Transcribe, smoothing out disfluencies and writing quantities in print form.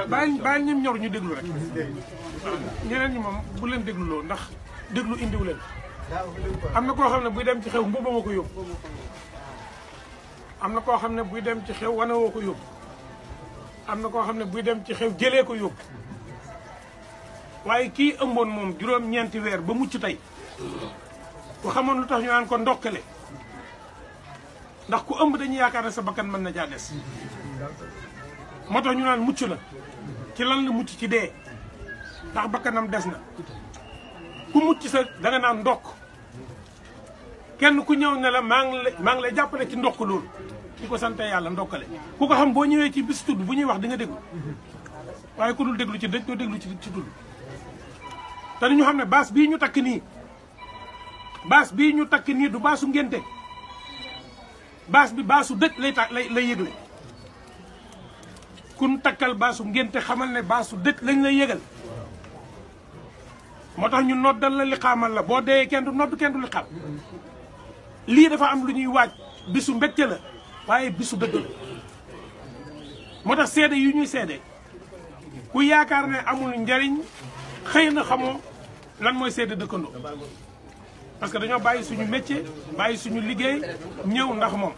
bàyyi ñim ñor ñu déglu rek ñeneen ñi moom bu leen déglu loo ndax déglu indiwu leen am na koo xam ne buy dem ci xew mbubb ma ko yóbbu am na koo xam ne buy dem ci xew wane woo ko yóbbu am na koo xam ne buy dem ci xew jëlee ko yóbbu waaye kii ëmboon moom juróom-ñeenti weer ba mucc tey ku xamoon lu tax ñu naan ko ndokkale ndax ku ëmb dañuy yaakaar ne sa bakkan mën na jaa des moo tax ñu naan mucc na ci lan la mucc ci dee ndax bakkanam des na ku mucc sa danga naan ndokk kenn ku ñëw ne la maa ngi lay jàppale ci ndokk loolu di ko sante yàlla ndokkale ku ko xam boo ñëwee ci bis tudd bu ñuy wax di nga déglu waaye ku dul déglu ci dëj doo déglu ci tudd te ñu xam ne baas bii ñu takk nii baas bii ñu takk nii du baasu ngénte baas bi baasu dëj lay yëgle kun takkal baasu ngénte xamal ne baasu dëj lañ lay yëgal moo tax ñu noddal la li xaamal la boo dee kenn du nodd kenn du li xam lii dafa am lu ñuy waaj bisu mbégte la waaye bisu dëgg la moo tax seede yu ñuy seede ku yaakaar ne amul njariñ xëy na xamoo lan mooy seede dëkkandoo parce que dañoo bàyyi suñu métier bàyyi suñu liggéey ñëw ndax moom